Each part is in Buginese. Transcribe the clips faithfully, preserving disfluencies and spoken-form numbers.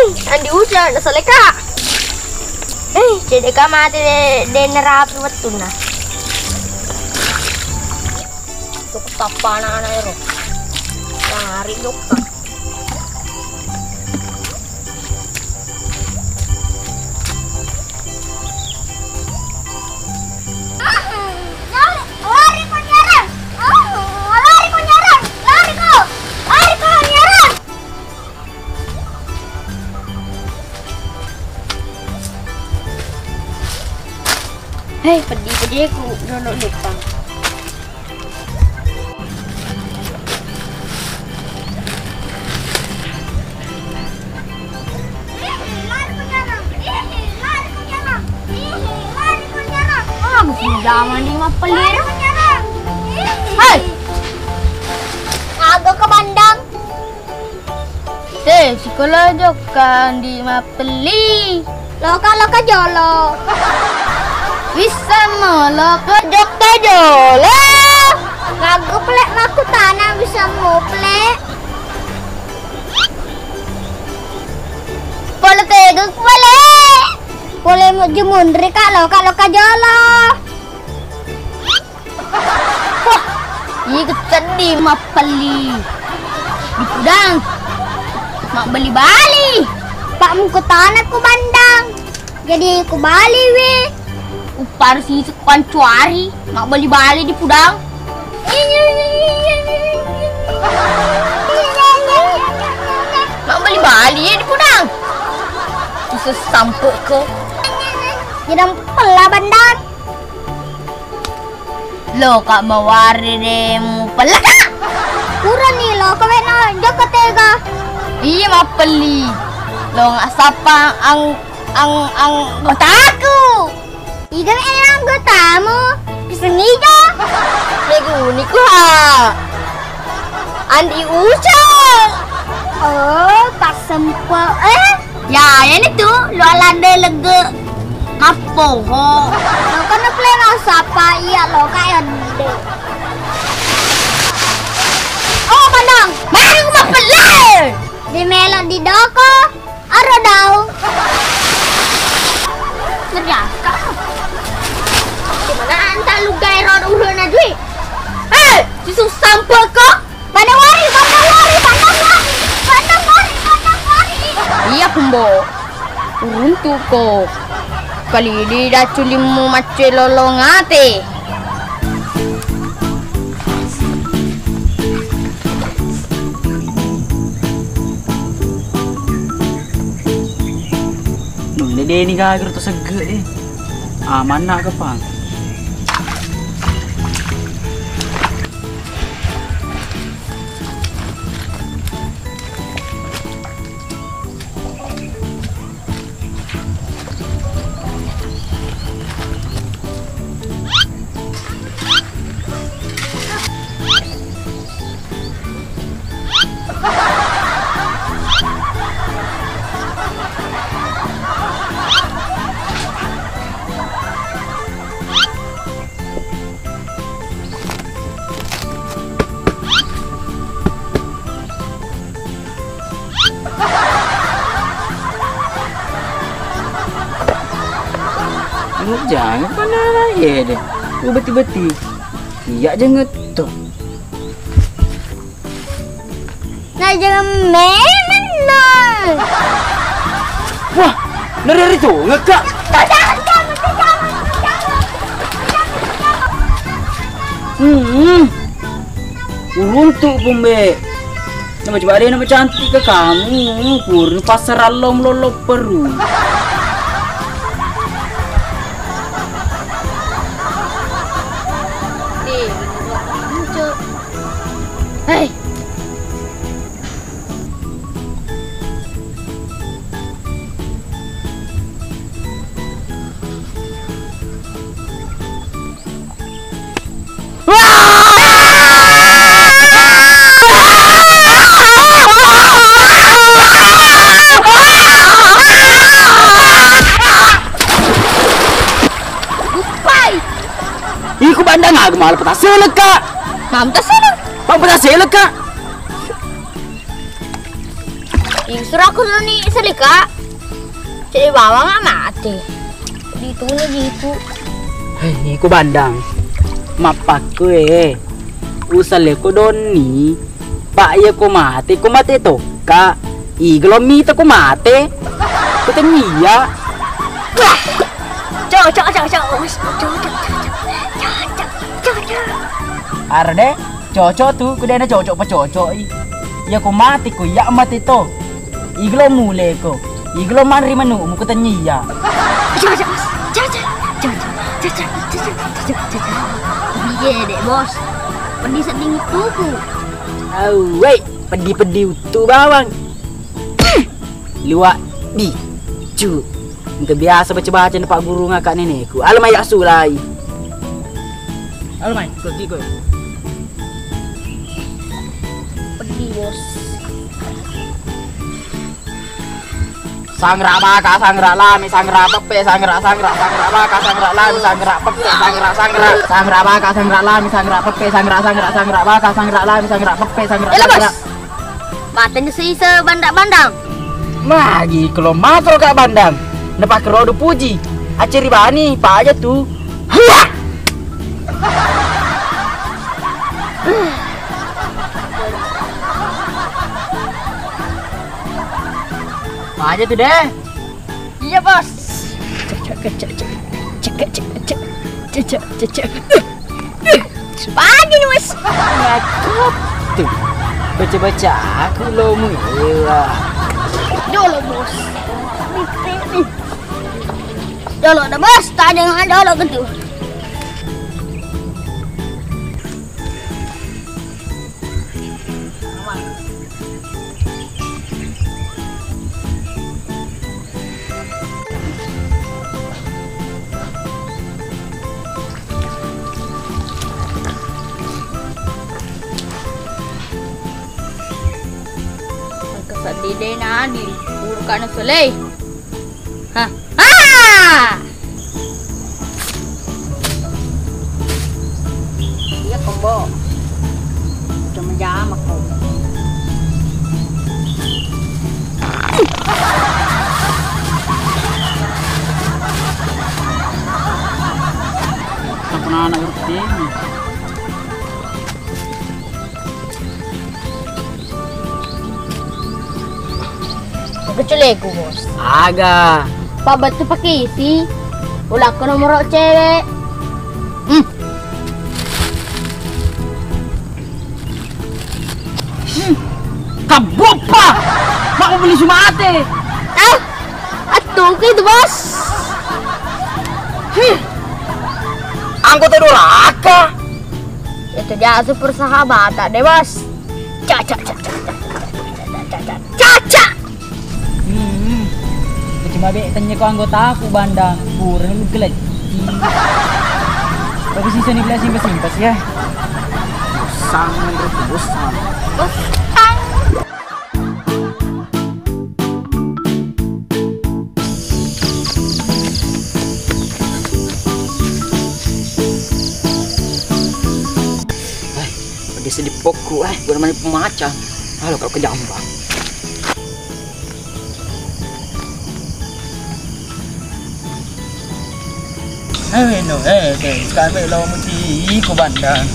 Andi Usa, nasaleka. Eh, cedeka mate de, de narapi wettunna. Cukup tappa anak-anak ero. Lari jokka. Lari ko nyerang. Lari ko nyerang. Lari ko. Lari ko nyerang. Hei, peddi-peddiku dolo depan. Ah, musim zaman ini mah pelir. Hei. Aga ke bandang. Te, sikola jokka ndi mappelli. Loka, loka jolo. Wissamo loka jokka jolo. Gagu pele makkutana wissamo pele. Pole tega pole. Pole mo jumunri ka loka, loka jolo. Wah, iga seddi mappelli. Dipudang. Mabbali-bali. Pak, mukutana ku bandang. Jadi ku bali wi. Upar sisek pancuari. Mabbali-bali dipudang. Mabbali-bali dipudang. Khusus sampe ke. Jadi pella bandang. Loka mawari de mupellaka. Purani loka wena jokka tega. Iya mappelli. Lo ngasappa ang, ang, ang gotaku. Iga wena anggotamu? Pisang ijo. Meguni ku ha. Andi Ucok. Oh, Pak Sempo. Eh? Ya, ini tuh, lu alade lege. Mappoho. Lo kan play mau sapa? Iya, lo kayak de. Oh, bandang. Baru mapelle. Di melo di doko. Aro dau. Ternyata. Gimana anta lu gaero uluna dui? Eh, susah sampe kok. Bandang wari, bandang wari, bandang wari, bandang wari, bandang wari. Iya, Kumbo. Uruntuko. Kali di dacu limmu macce lolong ate. Nulle deni gaga to segge e. Amanna kapang. Lu jangan pernah ya deh. Lu beti-beti. Iya aja ngetok. Nah, jangan memang, nah. Wah, nari-nari tuh, ngekak. Hmm. Uruntuk, Bumbe. Coba-coba deh, nama cantik ke kamu. Pur, pasar alom lolo peru. Hei. Suraku ni selika. Cek bawang mate. Ditunu jitu. Hei, iko Bandang. Mappakku e. Usale ko donni. Pak iya ko mate, ko mate tokka. Iglo mita ko mate. Ko tennia. Cok, cok, cok, cok. Cok, cok, cok, cok. Cok, cok, cok, cok. Arde. Cocok tu, ku dena cocok pa cocok i. Iya ko mate ko iya mate to. Iglo mule ko. Iglo manri manu mu ko tanya iya. Iya dek bos. Peddi sedding tuku. Awei, peddi-peddi utu bawang. Liwa di cu. Engka biasa baca-baca na Pak Guru ngaka neneku. Alamai asulai. Alamai, kau tiko. Peddi bos. Sangra baka, sangra lami, sangra peppe, sangra, sangra, sangra baka, sangra lami, sangra peppe, sangra, sangra, sangra baka, sangra lami, sangra peppe, sangra, sangra, sangra baka, sangra lami, sangra peppe, sangra, sangra. Mateni seisa bandang-bandang. Magi kalau matro kak bandang. Nepak rodo puji. Aceri bani, pa aja tu. Hua! Pa aja tu deh. Iya bos. Cek cek cek cek cek cek cek cek cek cek cek. Pagi nih mas. Ngakut tuh. Baca-baca aku lo mu. Iya. Jolo bos. Jolo dah bos. Tadi nggak jolo gitu. Kesedih deh nani, urkana selei. Hah? Ah! Iya, Kombo. Udah menjama, Kombo. Tak pernah anak ngerti. Keculeku, bos. Aga. Pak betul pakai isi. Ulakku nomor cewek. Hmm. Hmm. Kabuppa. Mau beli sumate. Ah, atuh itu, bos. Hmm. Anggota doraka. Itu dia super sahabat, deh, bos. Caca, caca, caca, caca, caca, caca. Hmm. Cuma be tanya ko anggota aku bandang, kurang lu gelek. Tapi sisa nih belas simpas ya. Sangat berdosa. Peddi seddi pokku, eh, guna mani pemaca. Halo, kalau kejambang. Eh, no, eh, eh, kami lo muti iko bandang.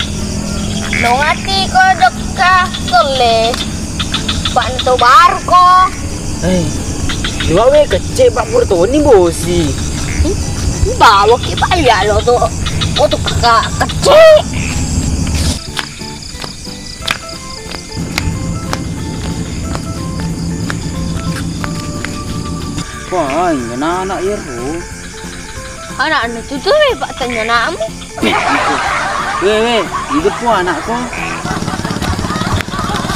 Lo ngati ko dokka solle. Pak Nto baru ko. Eh, dua we kecil Pak Burtoni bosi. Bawa ke Pak ya lo tuh. Oh tuh kakak kecil. Wah, inga anak ero. Anak anu tutu we, Pak, tanya anakmu. We, we, itu pu anakku.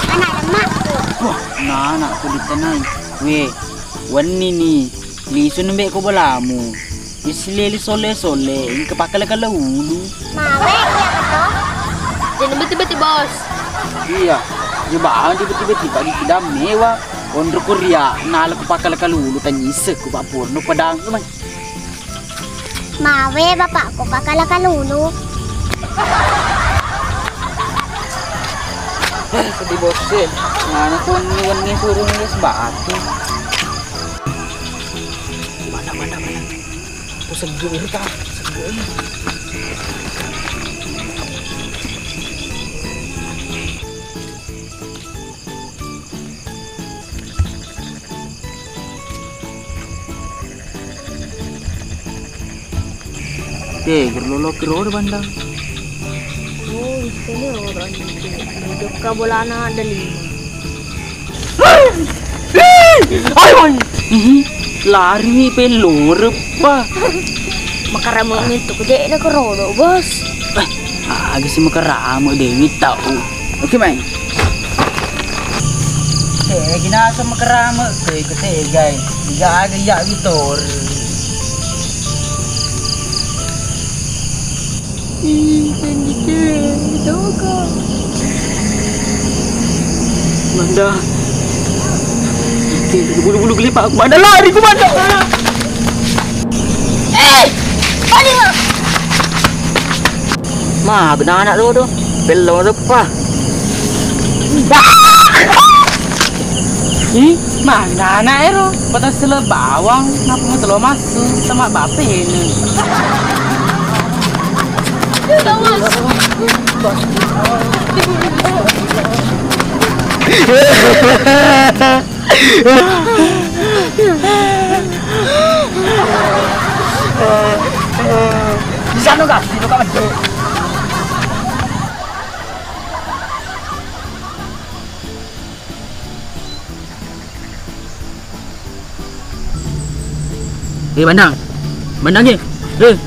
Anak lemakku. Wah, nah anakku ditenai. We, wenni ni, lisu nembe ko bolamu. Isileli sole-sole, engka pakkale-kale ulu. Mawe, iya betul. Jadi beti-beti, bos. Iya, coba tiba-tiba tiba di tidak mewah. Onro Korea, nala ku pakkale-kale ulu, tanyise ku Pak Purno pedang, teman. Mawe bapakku pakkale-kale ulu. Sedih bos e. Mana tu wenni-wenni turun es batu. Mana, mana, mana? Aku sejuk ini, Kak. Sejuk ini. Tega loloki rodo, Bandang. Oh, wisseni oro anjing. Jokka bolana ada lima. Ayo, ayo. Ih, lari mi peloreppa. Makaramo mintu ku je na kerodo, Bos. Eh, aga si makaramo Dewi tau. Oke, mai. Eh, gina asam makaramo, tuh ikut tegai. Tiga aga iya Vitor. Ih, janji ke, doga. Manda. Ih, bulu-bulu gelipak aku, Manda, lari ku, Manda. Eh, paling. Ma, benana lo do. Bello depa. Ih, ma, benana ero. Patas sele bawang, napa mau telo masu sama bape ini. Di sana, Kak. Di sana, Kak. Eh, Bandang. Bandang, eh. Eh.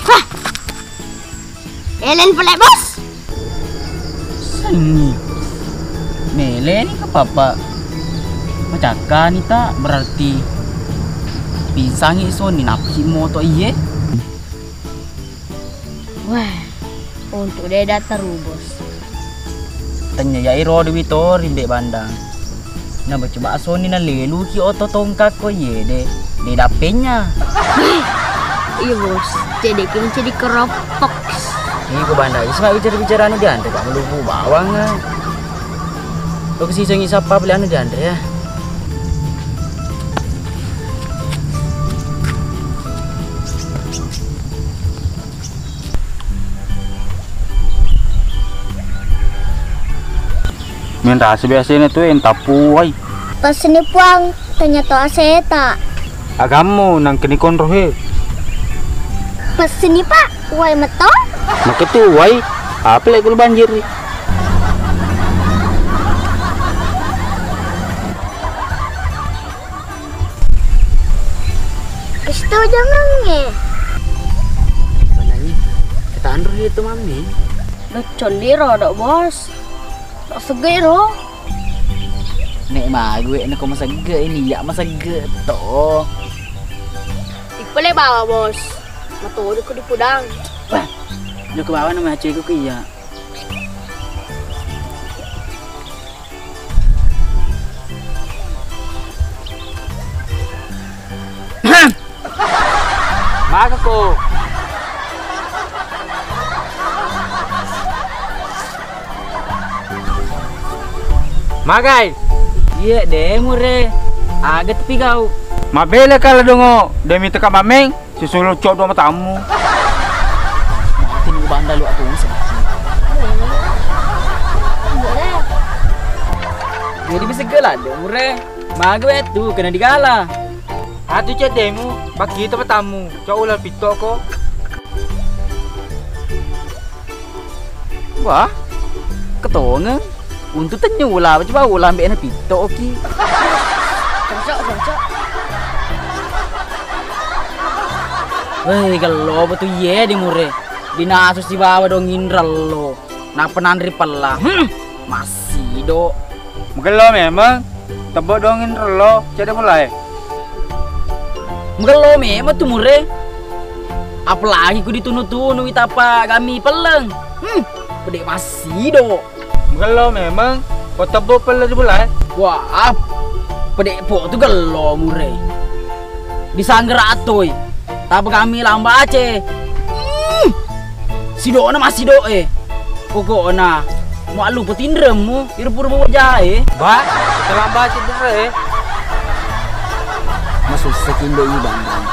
Hah. Elen pale, Bos. Senni. Mele ni ke papa. Macakka ni tak berarti pingsangi soni napsi moto iye. Wah, untuk de datar, Bos. Tanya ya iro dewi to rimbe Bandang. Na baca baso ni na lelu ki oto tongkak ko iye de. De dapenya. Iya, Bos. Jadi kini jadi keropok. Iya, ko Bandang. Isma bicara-bicara anu dianre, Pak. Melupu bawang, ah. Lo ke siseng isapa beli anu dianre, ya. Menrasa biasanya tu yang tapuai. Pas ni puang, tanya to aseta. Agammu nang kini konro he. Pas ni, Pak, uai meto? Maka tu uai, apa lagi lu banjir? Kasih tahu jangan nge. Manangi, kita anru itu mami. Lo coli ro dok, Bos. Lo sege ro. Nek mague nek ko masegge ini ya masegge to. Ipele bawa, Bos. Matodo ko dipudang. Wah, joko bawa nama aceh ku iya. Maka ko. Magai. Iya de mure. Aga tepi kau. Mabela kala dongo demi teka mameng. Sisolo coddo matamu. Mati ni banda lu atuh. Jadi bisa gela de mure. Maga wetu kena digala. Atu cedemu, bakita matamu. Cok ular pito ko. Wah, ketongeng. Untu tenyu ula, coba ula ambek na pito oki. Cocok, cocok. Weh, gello betu iye di mure. Dinasu sibawa dong inrello. Napa nanri pella? Hmm, masido. Magello memang. Tebbo dongeng relo, cedde mulai. Magello memang tu mure. Apalagi ku ditunu-tunu witapa gami pelleng. Hmm, pede masido. Magello memang, ko tebbo pelleng di mulai. Wah, pedepo tu gello mure. Disanggera atoi. Tapa kami lambace. Hmm. Sidona masido e. Pokokna Muallupa tinremmu, iro pura bawa jae. Ba, terlambat cedera, eh. Masussa kindo i Bandang.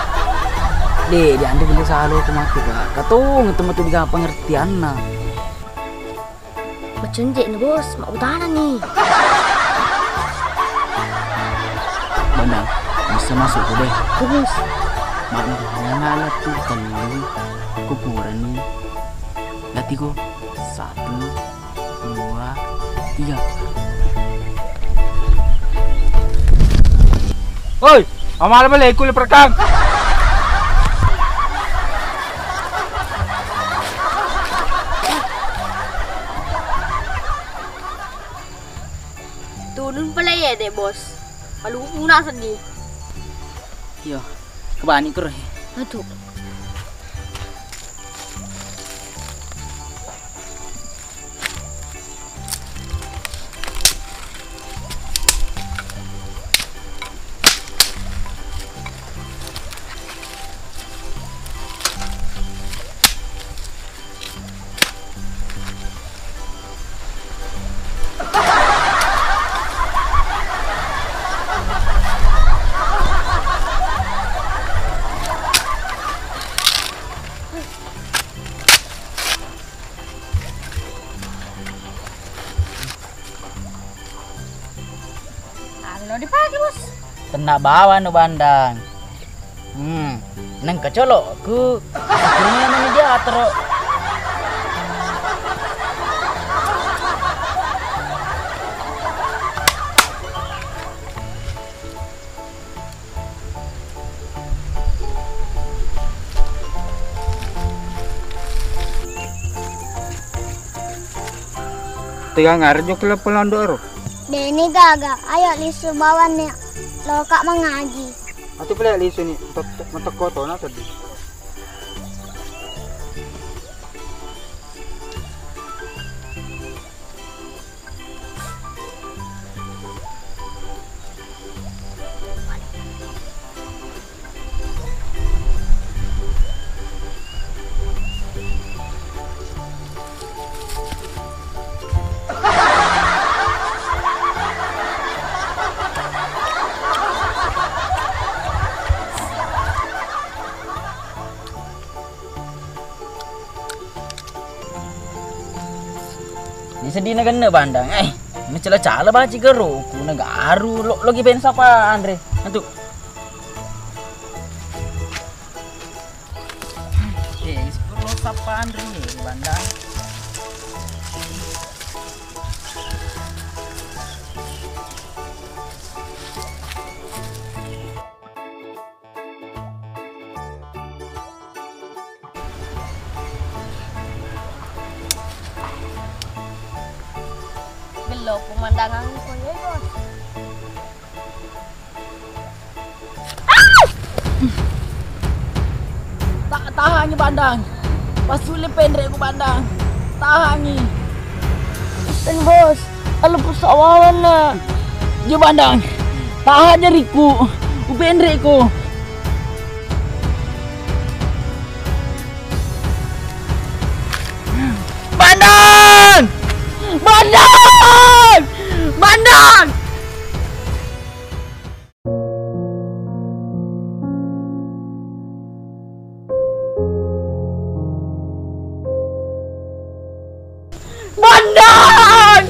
De, dianre beli salo ku mati, Pak. Katong teman tu diga pengertianna. Macenjek ni, Bos, mak utana ni. Bandang, bisa masuk ku deh. Terus. Mak, nangala tu tellu, ku purani. Latiko, satu, dua, tiga. Oi, amala bale ku leperkang. Tunun pale ya deh, Bos. Malu puna sedih. Iyo, kebani kero. Aduh. Anu dipake, Bos. Tenna bawang nu Bandang. Hmm, nengka colokku. Ini mana dia terus. Tegang arjo kula pelando ro. Deni gaga, ayo lisu bawanni loka mangaji. Atu pele lisu ni, matekko to na sedih. Ni seddi na genne Bandang, eh, macala-cala baci gero ku na garu lo logi pensa pa anre. Antu. Eh, sepuluh sapa anre ni Bandang. Gello pemandangan ko ye, Bos. Ta-, tahangi Bandang. Pasule penre ku Bandang. Tahangi. Ten Bos, kalau persawawan na. Jo Bandang. Tahan jariku. Upenre ku. Bandang! Bandang! Bandang! Bandang! Bandang!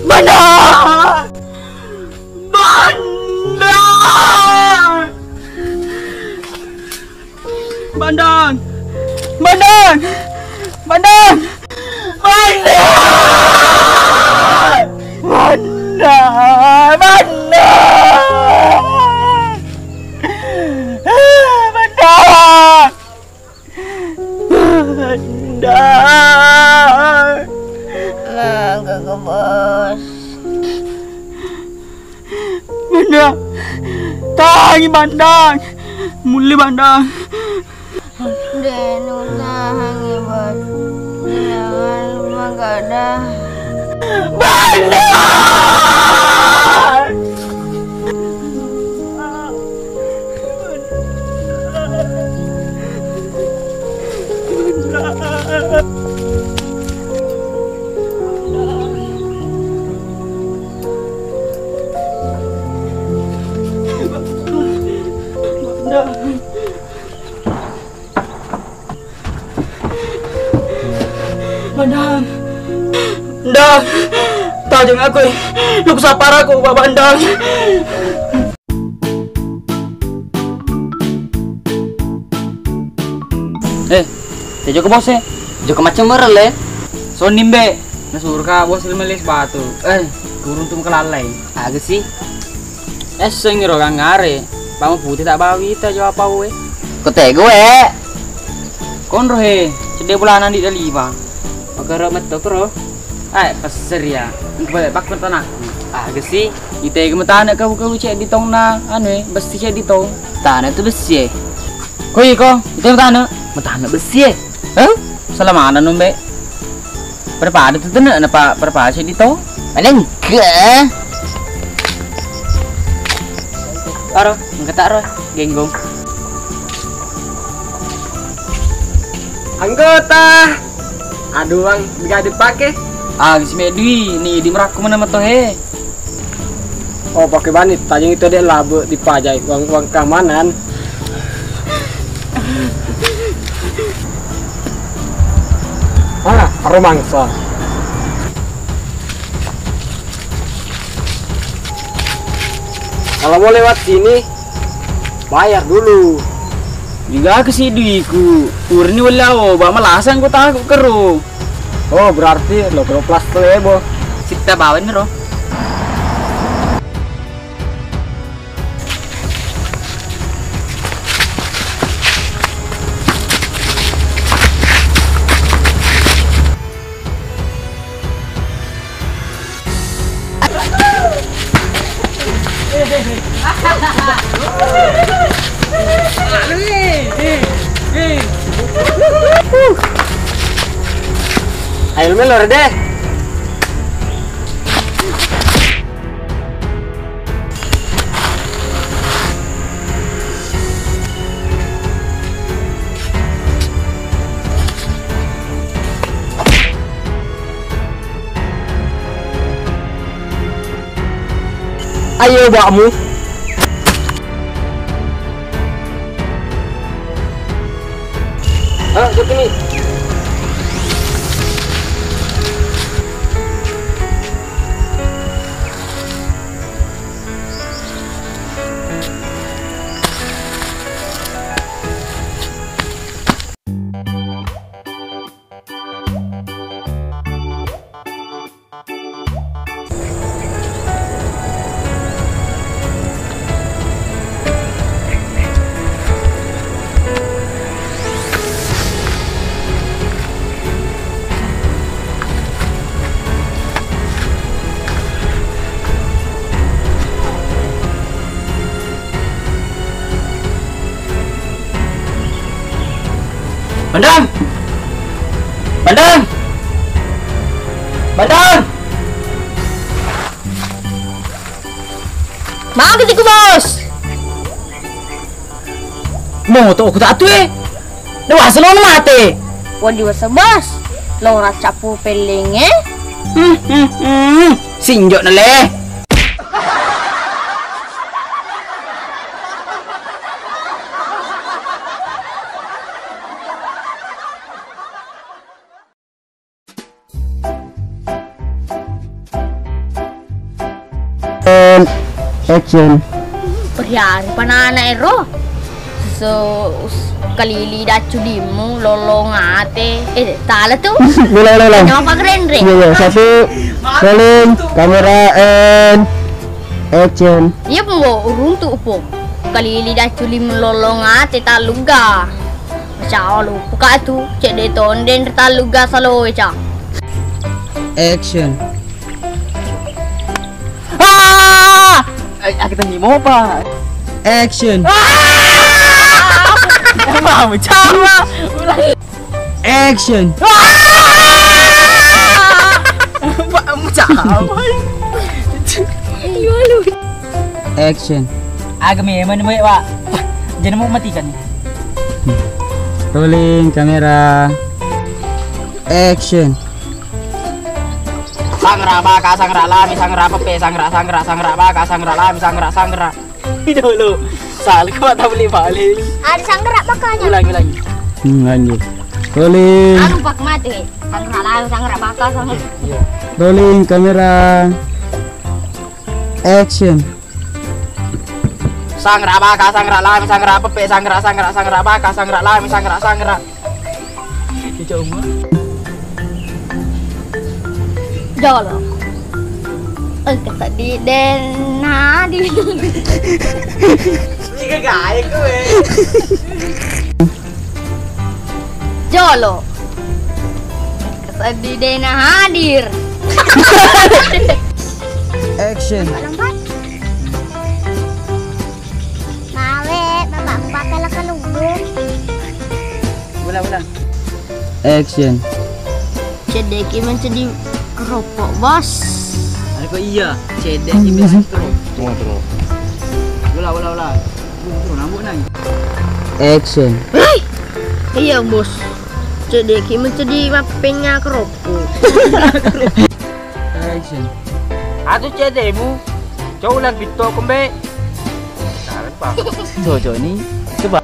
Bandang! Bandang! Bandang! Bandang! Bandang! Bandang! Bandang! Bandang! Mangga ke, Bos. Bandang, tahangi Bandang. Mulle Bandang. Denu tahangi, Bos. Jangan magada. Bandang! Jangan aku, eh. Lu kusapara ku, Pak Bandal. Eh, te joko bos e? Joko macam merel e? Sonni mbe, nasuro ka bos e mele sepatu. Eh, kurung tu kelalai. Aga sih? Essengi ro gangare, bawang putih tak bawa wita jawab pau e. Ko tega we? Konro he, cedde bolana di dalipa. Pakero metto kero. Ai, passer ya. Engko balik pakkon tanahku. Aga sih? Itega metana kau kau ceddi tong na anu e, besi ceddi tong. Tana tu besi e. Ko iko, itega metana? Metana besi e. Eh? Salah mana nombe? Pada-pada tu tena napa pada-pada ceddi tong. Mana engka? Aro, engka tak ro, genggong. Anggota. Aduh, Bang, bisa dipakai? Ah, si Medwi, ni di merakku mana meto he. Oh, pakai bani, tajeng itu dek labu dipajai uang, uang keamanan. Ah, aro mangsa. Kalau mau lewat sini, bayar dulu. Juga ke si duiku. Purni wala o, ba malasang ko taku kero. Oh, berarti lo kero plus lebo. Sitta bawa ni ro. Ayo, melor deh. Ayo, bakmu. Ah, jok ini. Bandang! Bandang! Bandang! Magi tiku, Bos? Moto ku tatu e. Dewasa lo mate. Wah, dewasa, Bos. Lo racappu pellengnge. Hmm, hmm, hmm. Sinjo na le. And action. Perihari panana ero. So, us-, kalili daccu dimmu, lolong ate. Eh, tala tu. Ulang, ulang, ulang. Nyawa Pak Renre. Iya, iya. Satu, rolling, kamera, and action. Iya, pembo, uruntu po. Kalili daccu dimmu, lolong ate, talugga. Macau lupuka tu, cedde tondeng talugga salowe ca. Action. Ah! Ay, aku tadi mau apa? Action. Ah! Mau cawa. Action. Ah! Mau cawa. Action. Aga memang ni, Pak. Jadi mau matikan ni. Rolling kamera. Action. Sangra baka, sangra lami, sangra pepe, sangra, sangra, sangra baka, sangra lami, sangra, sangra. Dulu. Salah, kok tak boleh balik. Ada sangra bakanya. Ulangi, ulangi. Hmm, lanjut. Rolling. Anu, Pak, mati. Sangra lami, sangra baka, sangra. Iya. Rolling kamera. Action. Sangra baka, sangra lami, sangra pepe, sangra, sangra, sangra baka, sangra lami, sangra, sangra. Jolo. Engka seddi dena di. Tiga gaya gue. Jolo. Seddi dena hadir. Action. Mawe, bapak bakal keluar. Ulang, ulang. Action. Cedeki mencedi keropok, Bos. Ada kok iya, cedeki mencedi keropok. Tunggu, tunggu. Ulang, ulang, ulang. Tunggu, tunggu, nambuk nang. Action. Hei! Iya, Bos. Cedeki mencedi mappenya keropok. Action. Atu cedemu, coba ulang pitto kembe. Salah, Pak. Cocok ni. Coba.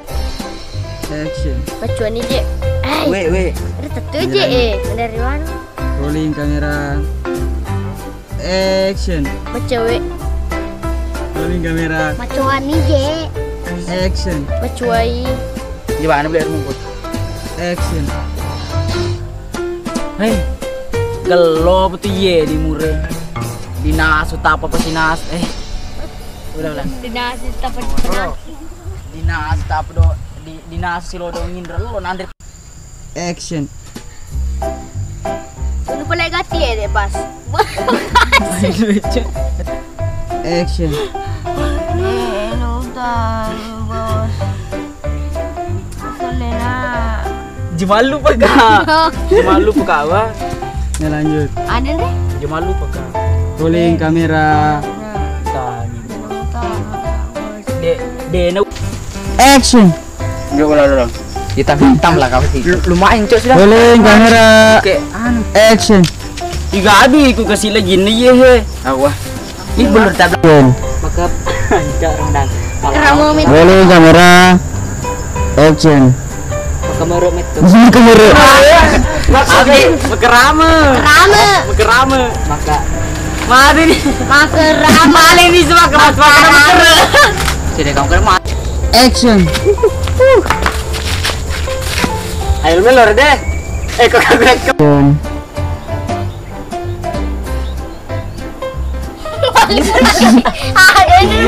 Action. Pacuani je. Ai. We, we. Ada tettu je, eh. Dari mana? Rolling kamera. Action. Pacawe. Rolling kamera. Pacuani je. Action. Pacuai. Gimana boleh rumput? Action. Hei, gello apa tu ye di mure? Dinasu tapa pasti nasu, eh. Ulang, ulang. Dinasu tapa pasti nasu. Dinasu tapa do, di, dinasu silodong indra lo nanti. Action. Ulu pale gati ya deh, Bos. Action. Eh, nuta, Bos. Solena. Jemallu peka. Jemallu peka, wa. Ya, lanjut. Ada deh. Jemallu peka. Rolling kamera. Nah. Tani. Nuta, Bos. De, de, no. Action. Yuk, ulang, ulang. Hitam-hitam lah kau sih. Lu-, lumayan, Cok, sudah. Rolling kamera. Kayak anu. Action. Tiga abi ku kasih lagi nih, ye, he. Apa? Ini bener tak? Action. Maka tidak rendang. Keramo met. Rolling kamera. Action. Maka meruk met tuh. Maka meruk. Maksudnya, mekerama. Kerama. Mekerama. Maka. Mati nih. Makerama. Maling nih semua kemas. Makerama. Sini kamu kerama. Action. Ayo melor deh. Eh, kok kagak. Action. Ah, ini